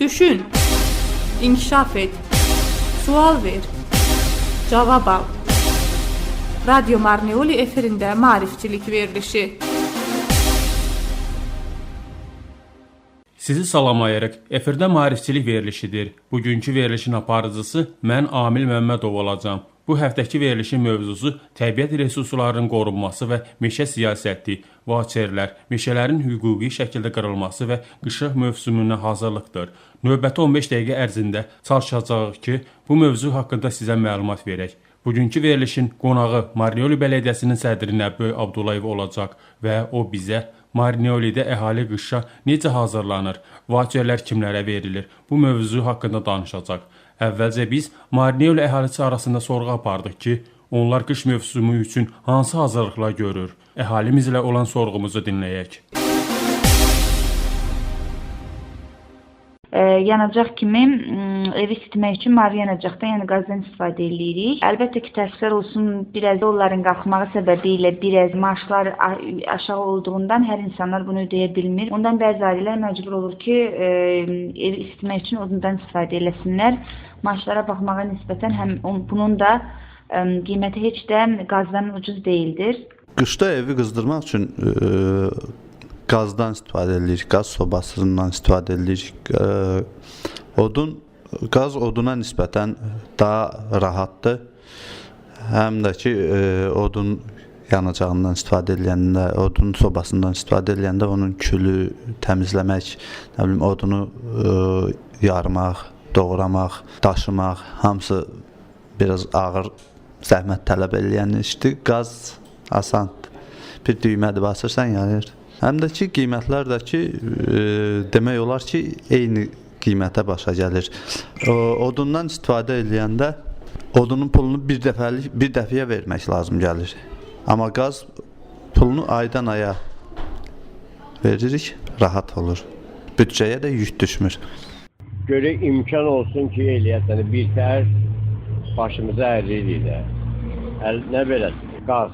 Düşün, inkişaf et, sual ver, cavab al. Radio Marneuli efirində maarifçilik verilişi. Sizi salamlayırıq. Efirdə maarifçilik verilişidir. Bugünkü verilişin aparıcısı mən Amil Məmmədov olacağam. Bu həftəki verilişin mövzusu təbiət resurslarının qorunması və meşə siyasəti, vauçerlər, meşələrin hüquqi şəkildə qırılması və qışıq mövsümünə hazırlıqdır. Növbəti 15 dəqiqə ərzində çalışacağıq ki, bu mövzu haqqında sizə məlumat verək. Bugünkü verilişin qonağı Marneuli Bələdiyyəsinin sədri Nəbi Abdullayev olacaq və o bizə Marneulidə əhali qışa necə hazırlanır, vauçerlər kimlərə verilir, bu mövzu haqqında danışacaq. Əvvəlcə biz Marneuli əhalisi arasında sorğu apardıq ki, onlar qış mövsümü üçün hansı hazırlıqlar görür? Əhalimizlə olan sorğumuzu dinləyək. Yanacaq kimi evi isitmək üçün mavi yanacaqdan, yəni qazdan istifadə eləyirik. Əlbəttə ki, təəssüflər olsun, biraz dolların qalxmağı səbəbi ilə biraz maaşlar aşağı olduğundan hər insanlar bunu ödəyə bilmir. Ondan bəzi ailələr məcbur olur ki, evi isitmək üçün odundan istifadə eləsinlər. Maaşlara baxmağa nisbətən həm bunun da qiyməti heç də qazdan ucuz deyildir. Qışda evi qızdırmaq üçün qazdan istifadə edirik, qaz sobasından istifadə edirik. Odun, qaz oduna nisbətən daha rahatdır. Həm də ki, odun yanacağından istifadə edəndə, odun sobasından istifadə edəndə onun külü təmizləmək, nə bilim odunu yarmaq, doğramaq, daşımaq hamısı biraz ağır zəhmət tələb eləyən işdir. Qaz asandır. Bir düymədir, basırsan yanır. Həm də ki, qiymətlər də ki, demək olar ki, eyni qiymətə başa gəlir. Odundan istifadə eləyəndə odunun pulunu bir dəfəlik, bir dəfəyə vermək lazım gəlir. Amma qaz pulunu aydan aya veririk, rahat olur. Büdcəyə də yük düşmür. Görək imkan olsun ki, eləyəsən, bir tər başımıza ərririk də. Nə belədir? Qaz,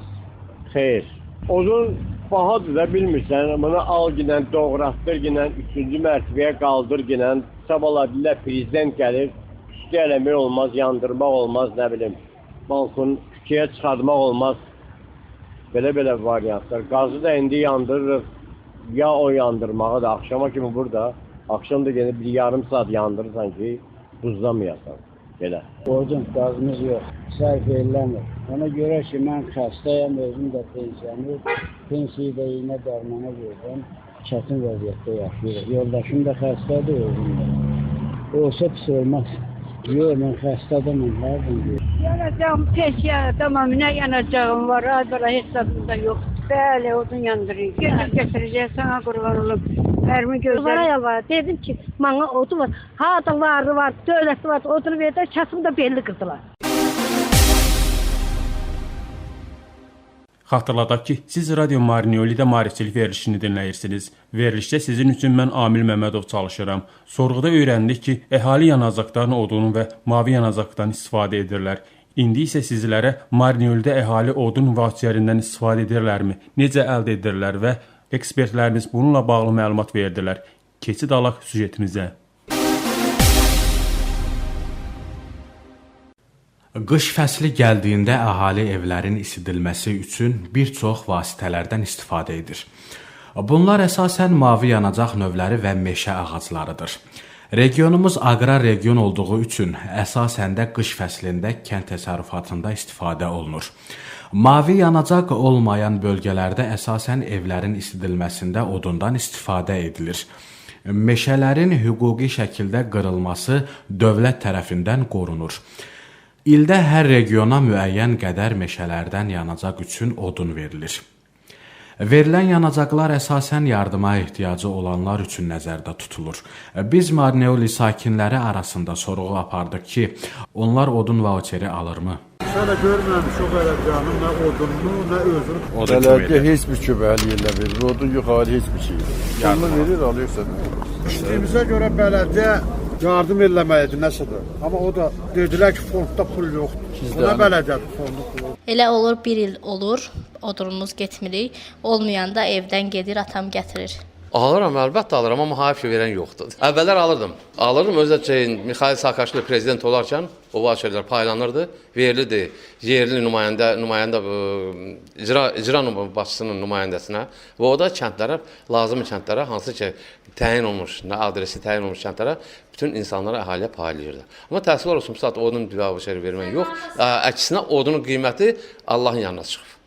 xeyr. Odun bahadır da bilmirsən, bunu al ginən, doğratdır ginən, üçüncü mərtəbəyə qaldır ginən, sabahlar deyirlər, prezident gəlir, üstü eləmək olmaz, yandırmaq olmaz, nə bilim, balkon küçəyə çıxartmaq olmaz. Belə-belə variantlar. Qazı da indi yandırırıq, ya o yandırmağı da axşama kimi burada, axşam da yenə bir yarım saat yandırırsan ki, buzlamayasan. Belə. Odun, qazımız yox, sərf eləmir. Ona görə ki, mən xəstəyəm, özüm də pensiyoner, pensiyayı da iynə dərmana verdim, çətin vəziyyətdə yaşayırıq. Yoldaşım da xəstədir, özüm də. Olsa pis olmaz. Yox, mən xəstə adamım, hardan deyim? Yanacağım, pensiya adamam, nə yanacağım var, ay belə hesabımda yox. Bəli, odun yandırır. Götür götürəcək, sana qurban olum. Ərimi gözəl. Yalvara yalvara dedim ki, mənə odun var. Ha da varı var, dövləti var, odunu verdilər, kəsimi də belli qırdılar. Xatırladaq ki, siz Radio Marneoli'də maarifçilik verilişini dinləyirsiniz. Verilişdə sizin üçün mən Amil Məmmədov çalışıram. Sorğuda öyrəndik ki, əhali yanacaqdan odunun və mavi yanacaqdan istifadə edirlər. İndi isə sizlərə Marneoli'də əhali odun vauçerindən istifadə edirlərmi, necə əldə edirlər və ekspertlərimiz bununla bağlı məlumat verdilər. Keçid alaq süjetimizə. Qış fəsli gəldiyində əhali evlərin isidilməsi üçün bir çox vasitələrdən istifadə edir. Bunlar əsasən mavi yanacaq növləri və meşə ağaclarıdır. Regionumuz aqrar region olduğu üçün əsasən də qış fəslində kənd təsərrüfatında istifadə olunur. Mavi yanacaq olmayan bölgələrdə əsasən evlərin isidilməsində odundan istifadə edilir. Meşələrin hüquqi şəkildə qırılması dövlət tərəfindən qorunur. İldə hər regiona müəyyən qədər meşələrdən yanacaq üçün odun verilir. Verilən yanacaqlar əsasən yardıma ehtiyacı olanlar üçün nəzərdə tutulur. Biz Marneuli sakinləri arasında sorğu apardıq ki, onlar odun vauçeri alırmı? Hələ görməmiş o bələdiyyənin nə odununu, nə özünü. Bələdiyyə heç bir köməklik elə verir. Odun yox, ayrı heç bir şey. Pulunu verir, alıyorsan. İşdiyimizə görə bələdiyyə yardım eləməlidir, nəsədir. Amma o da dedilər ki, fondda pul yoxdur. Ona bələdiyyə fondu pulu. Elə olur, bir il olur, odunumuz getmirik. Olmayanda evdən gedir, atam gətirir. Alıram, əlbəttə alıram, amma hayf ki verən yoxdur. Əvvəllər alırdım. Alırdım, özü də Mixail Saakaşvili prezident olarkən o voucherlər paylanırdı, verilirdi yerli nümayəndə icra başçısının nümayəndəsinə və o da kəndlərə, lazımi kəndlərə, hansı ki təyin olunmuş, adresi təyin olunmuş kəndlərə bütün insanlara, əhaliyə paylayırdı. Amma təəssüflər olsun, bu saat odun voucheri vermək yox, əksinə odunun qiyməti Allahın yanına çıxıb.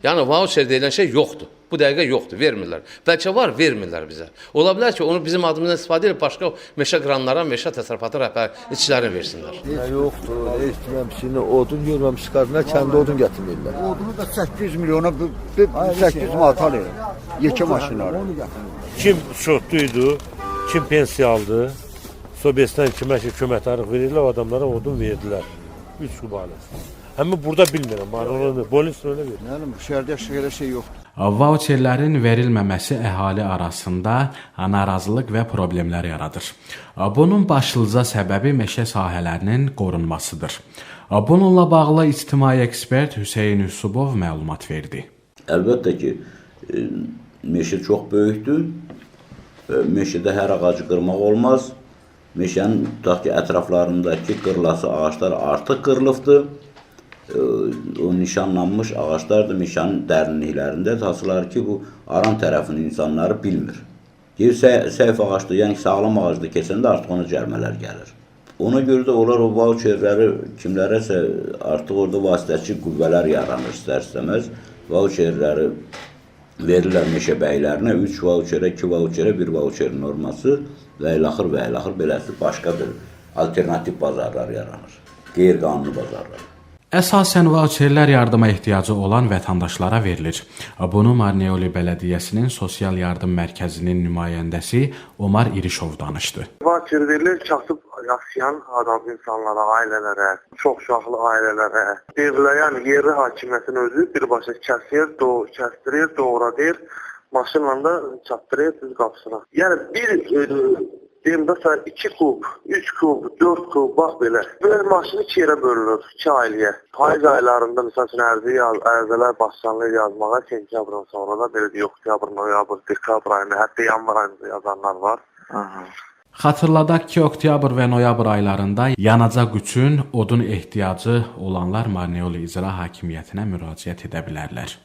Yəni voucher deyilən şey yoxdur. Bu dəqiqə yoxdur, vermirlər. Bəlkə var, vermirlər bizə. Ola bilər ki, onu bizim adımızdan istifadə edib başqa meşə qıranlara, meşə təsərrüfatı rəhbər işçilərinə versinlər. Nə yoxdur, heç kimə odun görməmişlər, nə kəndə odun gətirmirlər. Odunu da 800 milyona, 800 manat alır. Yekə maşınları. Kim çoxduydu, kim pensiya aldı, Sobesdən kimə ki kömək tarix verirlər, o adamlara odun verdilər. 3 kubanı. Amma burada bilmirəm, polis öyle verir. Nə bilim, şəhərdə elə şey yoxdur. Voucherlərin verilməməsi əhali arasında narazılıq və problemlər yaradır. Bunun başlıca səbəbi meşə sahələrinin qorunmasıdır. Bununla bağlı ictimai ekspert Hüseyn Yusubov məlumat verdi. Əlbəttə ki, meşə çox böyükdür. Meşədə hər ağacı qırmaq olmaz. Meşənin tutaq ki, ətraflarındakı qırılası ağaclar artıq qırılıbdır. O nişanlanmış ağaclar da meşənin dərinliklərində, hansılar ki, bu aran tərəfinin insanları bilmir. Deyir, səhv ağacdır, yəni sağlam ağacdır keçəndə artıq ona cərmələr gəlir. Ona görə də onlar o voucherləri kimlərəsə artıq orada vasitəçi qüvvələr yaranır istər-istəməz. Voucherləri verirlər meşə bəylərinə, 3 voucherə, 2 voucherə, 1 voucher norması və ilaxır və ilaxır beləsi başqa bir alternativ bazarlar yaranır. Qeyri-qanuni bazarlar. Əsasən voucherlər yardıma ehtiyacı olan vətəndaşlara verilir. Bunu Marneuli Bələdiyyəsinin Sosial Yardım Mərkəzinin nümayəndəsi Omar İrişov danışdı. Voucher verilir kasıb yaşayan adam, insanlara, ailələrə, çox uşaqlı ailələrə. Verilir, yəni yerli hakimiyyətin özü birbaşa kəsir, kəstirir, doğradır, maşınla da çatdırır düz qapısına. Yəni bir deyim də 2 kub, 3 kub, 4 kub, bax belə. Belə maşın 2 yerə bölünür, 2 ailəyə. Payız aylarında, misal üçün, ərizələr başlanılır yazmağa, sentyabrın sonra da, belə deyək, oktyabr, noyabr, dekabr ayında, hətta yanvar ayında yazanlar var. Xatırladaq ki, oktyabr və noyabr aylarında yanacaq üçün odun ehtiyacı olanlar Marneuli İcra Hakimiyyətinə müraciət edə bilərlər.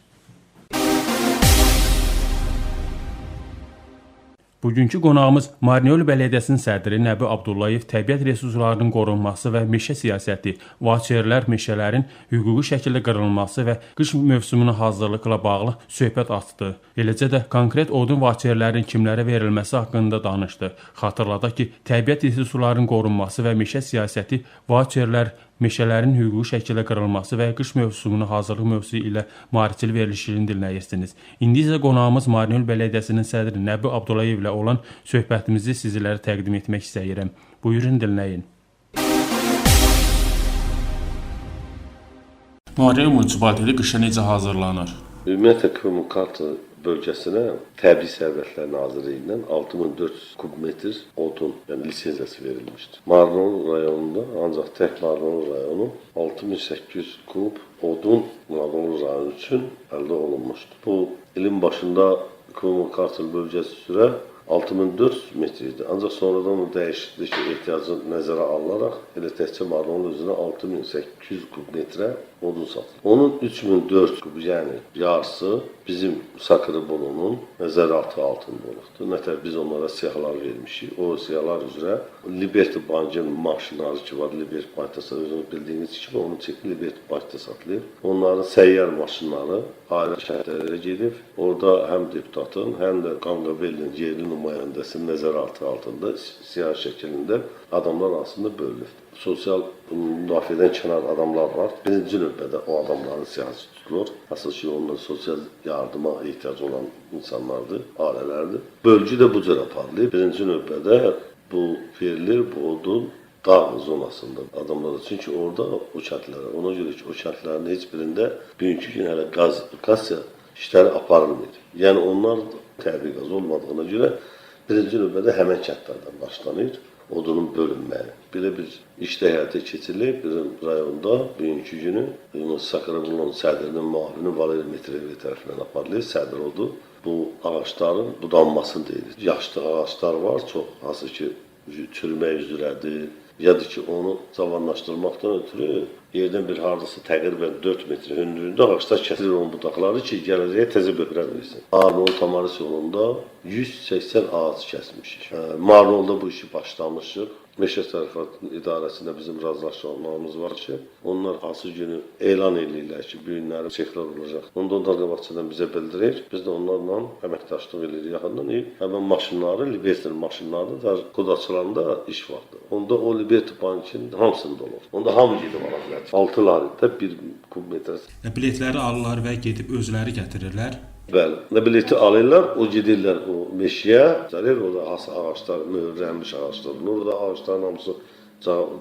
Bugünkü qonağımız Marneuli Bələdiyyəsinin sədri Nəbi Abdullayev təbiət resurslarının qorunması və meşə siyasəti, voucherlər, meşələrin hüquqi şəkildə qırılması və qış mövsümünə hazırlıqla bağlı söhbət açdı. Eləcə də konkret odun voucherlərinin kimlərə verilməsi haqqında danışdı. Xatırladaq ki, təbiət resurslarının qorunması və meşə siyasəti, voucherlər, meşələrin hüquqi şəkildə qırılması və qış mövsümünə hazırlıq mövzusu ilə maarifçilik verilişini dinləyirsiniz. İndi isə qonağımız Marneuli Bələdiyyəsinin sədri Nəbi Abdullayev ilə olan söhbətimizi sizlərə təqdim etmək istəyirəm. Buyurun, dinləyin. Marneuli munisipaliteti qışa necə hazırlanır? Ümumiyyətlə, Kvemo-Kartli bölgəsinə Təbii Sərvətlər Nazirliyindən 6400 kubmetr odun, yəni lisenziyası verilmişdir. Marneuli rayonunda, ancaq tək Marneuli rayonu 6800 kub odun Marneuli rayonu üçün əldə olunmuşdur. Bu ilin başında Kvemo-Kartli bölgəsi üzrə 6400 metr idi. Ancaq sonradan o dəyişiklik ehtiyacı nəzərə alınaraq elə təkcə Marneuli üzrə 6800 kubmetrə odun satılır. Onun 3400 kub, yəni yarısı bizim Sakırıbolunun nəzəratı altında olubdur. Nətər biz onlara siyahılar vermişik. O siyahılar üzrə Liberty Bankın maşınları ki var, Liberty Bankda özünüz bildiyiniz kimi onun çeki Liberty Bankda satılır. Onların səyyar maşınları ayrı kəndlərə gedib. Orada həm deputatın, həm də Qanqabelinin yerli nümayəndəsinin nəzəratı altında siyah şəklində adamlar arasında bölünüb. Sosial müdafiədən kənar adamlar var. Birinci növbədə o adamların siyahısı tutulur. Əsas ki, onlar sosial yardıma ehtiyacı olan insanlardır, ailələrdir. Bölgü də bu cür aparılır. Birinci növbədə bu verilir, bu odun dağ zonasında adamlara. Çünki orada o kəndlərə, ona görə ki, o kəndlərin heç birində bugünkü gün hələ qaz işləri aparılmır. Yəni onlar təbii qaz olmadığına görə birinci növbədə həmən kəndlərdən başlanır odunun bölünməyi. Belə bir iş də həyata keçirilib bizim rayonda bugünkü günü Sakırıbolunun sədrinin müavini Valeri Mitrevi tərəfindən aparılır, sədr oldu. bu ağacların budanmasını deyirik. Yaşlı ağaclar var çox, hansı ki çürümək üzrədir, ya da ki onu cavanlaşdırmaqdan ötürü yerdən bir hardasa təqribən 4 metr hündürlüyündə ağaclar kəsilir onun budaqları ki, gələcəyə təzə böhrə versin. Marnol Tamaris yolunda 180 ağac kəsmişik. Marnolda bu işi başlamışıq. Meşə Təsərrüfatı İdarəsində bizim razılaşmamız var ki, onlar hansı günü elan eləyirlər ki, bu günləri çeklər olacaq. Onda onlar qabaqcadan bizə bildirir. Biz də onlarla əməkdaşlıq eləyirik yaxından. Həmin maşınları, Liberty maşınları da kod açılanda iş vaxtı. Onda o Liberty bankinin hamısında olur. Onda hamı gedib ala bilər. 6 larida 1 kub metrə. Biletləri alırlar və gedib özləri gətirirlər. Bəli, bileti alırlar, o gedirlər o meşəyə, orada hansı ağaclar, möhürlənmiş ağaclar olur, orada ağacların hamısı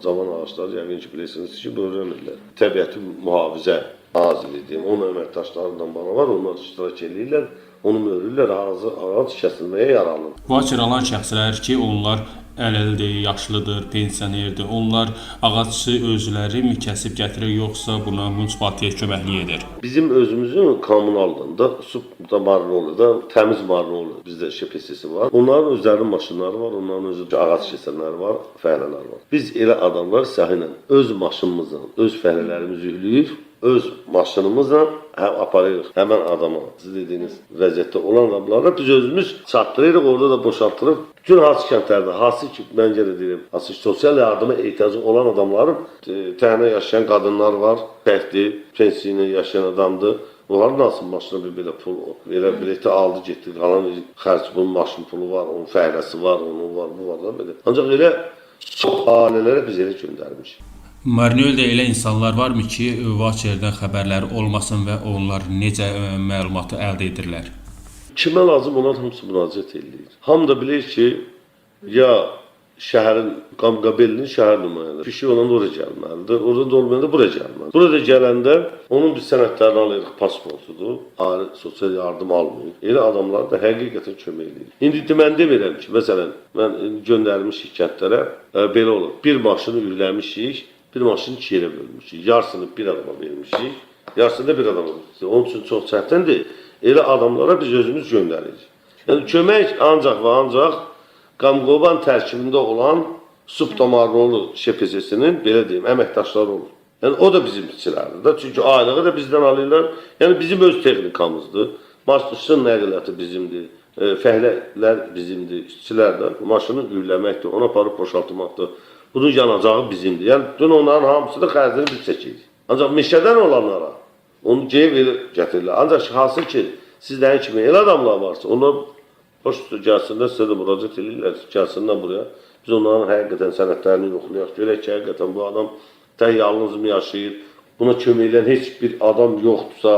cavan ağaclar, yəqin ki, bilirsiniz ki, möhürlənmirlər. Təbiəti mühafizə naziri deyim, onun əməkdaşları da bana var, onlar iştirak eləyirlər, onu möhürlürlər, hansı ağac kəsilməyə yararlıdır. Voucher alan şəxslər ki, onlar əlildir, yaşlıdır, pensionerdir, onlar ağacı özləri mi kəsib gətirir, yoxsa buna municipalitet köməklik edir? Bizim özümüzün kommunalında, su Marnolda, təmiz Marnol bizdə ŞPS-si var. Onların özlərinin maşınları var, onların özü ağac kəsənləri var, fəhlələri var. Biz elə adamlar sahə ilə öz maşınımızla, öz fəhlələrimizi yükləyir, öz maşınımızla həm aparırıq həmən adama, siz dediyiniz vəziyyətdə olan adamlara biz özümüz çatdırırıq, orada da boşaltırıq. Bütün hansı kəndlərdə, hansı ki, mən yenə deyirəm, hansı ki, sosial yardıma ehtiyacı olan adamların tənha yaşayan qadınlar var, təkdir, pensiya ilə yaşayan adamdır. Onların nasıl maşına bir belə pul, elə bileti aldı, getdi, qalan xərc, bunun maşın pulu var, onun fəhləsi var, onun var, bu var da belə. Ancaq elə çox ailələrə biz elə göndərmişik. Marnolda elə insanlar varmı ki, voucherdən xəbərləri olmasın və onlar necə məlumatı əldə edirlər? Kimə lazım olan hamısı müraciət eləyir. Hamı da bilir ki, ya şəhərin, Qamqabelinin şəhər nümayəndəsi, bir şey olanda oraya gəlməlidir, orada da olmayanda buraya gəlməlidir. Burada gələndə onun biz sənədlərini alırıq, pasportudur, ayrı sosial yardım almıyor. Elə adamlar da həqiqətən kömək eləyir. İndi mən demirəm ki, məsələn, mən göndərmişik kəndlərə, belə olur, bir maşını yükləmişik, bir maşını iki yerə bölmüşük, yarısını bir adama vermişik, yarısını da bir adama vermişik. Onun üçün çox çətindir. Elə adamlara biz özümüz göndəririk. Yəni kömək ancaq və ancaq Qamqoban tərkibində olan Subdamarlıoğlu ŞPS-sinin, belə deyim, əməkdaşları olur. Yəni o da bizim işçilərdir də. Çünki aylığı da bizdən alırlar. Yəni bizim öz texnikamızdır. Maşın nəqliyyatı bizimdir. Fəhlələr bizimdir, işçilər də. Maşını yükləməkdir, onu aparıb boşaltmaqdır. Bunun yanacağı bizimdir. Yəni bütün onların hamısı da xərcini biz çəkirik. Ancaq meşədən olanlara onu geri verib gətirirlər. Ancaq hansı ki, sizlərin kimi elə adamlar varsa, onlar boş gəlsinlər, sizə də müraciət edirlər, gəlsinlər buraya. Biz onların həqiqətən sənədlərini yoxlayaq, görək ki, həqiqətən bu adam tək yalnız mı yaşayır, buna kömək eləyən heç bir adam yoxdursa,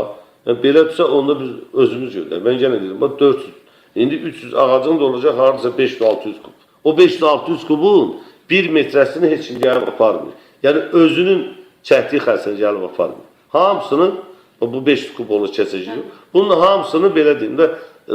yəni belədirsə, onda biz özümüz göndərik. Mən yenə deyirəm, bax 400, indi 300 ağacın da olacaq hardasa 500-600 kub. O 500-600 kubun bir metrəsini heç kim gəlib aparmır. Yəni özünün çəkdiyi xərcini gəlib aparmır. Hamısını, bu 500 kub onu kəsəcək. Bunun hamısını belə deyim də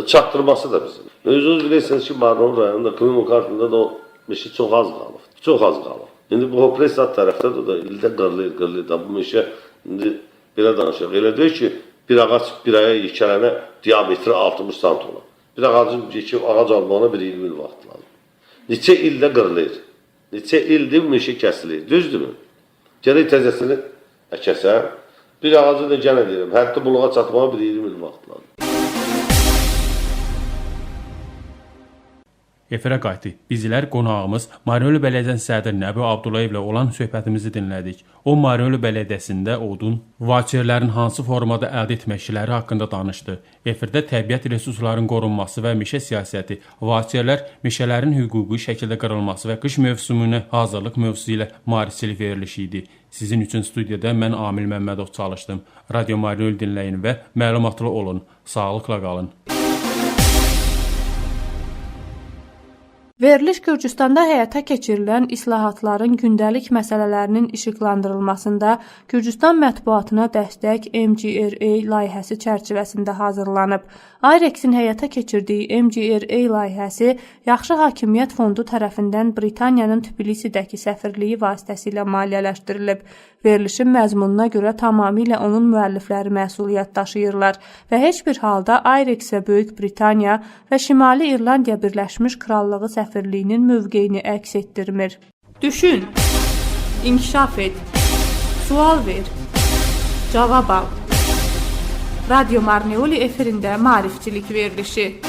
çatdırması da bizim. Özünüz bilirsiniz ki, Marnol rayonunda, Klimo kartında da o meşə çox az qalıb. Çox az qalıb. İndi bu Hopresat tərəfdə də, ildə qırılır, qırılır da. Bu meşə, indi belə danışaq. Elə deyir ki, bir ağac bir aya yekələnə diametri 60 sant olar. Bir ağacın yekib ağac almağına bir 20 il vaxt lazım. Neçə ildə qırılır. Neçə ildir meşə kəsilir. Düzdürmü? Gərək təzəsini kəsə. Bir ağacı da yenə deyirəm, hətta buluğa çatmağa bir 20 il vaxt lazım. Efirə qayıtdıq. Bizlər qonağımız Marnoli Bələdiyyəsinin sədri Nəbi Abdullayevlə olan söhbətimizi dinlədik. O, Marnoli Bələdiyyəsində odun, voucherlərin hansı formada əldə etməkləri haqqında danışdı. Efirdə təbiət resurslarının qorunması və meşə siyasəti, voucherlər, meşələrin hüquqi şəkildə qırılması və qış mövsümünə hazırlıq mövzusu ilə maarifçilik verilişi idi. Sizin üçün studiyada mən Amil Məmmədov çalışdım. Radio Marnoli dinləyin və məlumatlı olun. Sağlıqla qalın. Veriliş Gürcüstanda həyata keçirilən islahatların gündəlik məsələlərinin işıqlandırılmasında Gürcüstan mətbuatına dəstək MGRA layihəsi çərçivəsində hazırlanıb. IREX-in həyata keçirdiyi MGRA layihəsi Yaxşı Hakimiyyət Fondu tərəfindən Britaniyanın Tbilisidəki səfirliyi vasitəsilə maliyyələşdirilib. Verilişin məzmununa görə tamamilə onun müəllifləri məsuliyyət daşıyırlar və heç bir halda IREX və Böyük Britaniya və Şimali İrlandiya Birləşmiş Krallığı səfirliyinin mövqeyini əks etdirmir. Düşün, inkişaf et, sual ver, cavab al. Radio Marneuli efirində maarifçilik verilişi.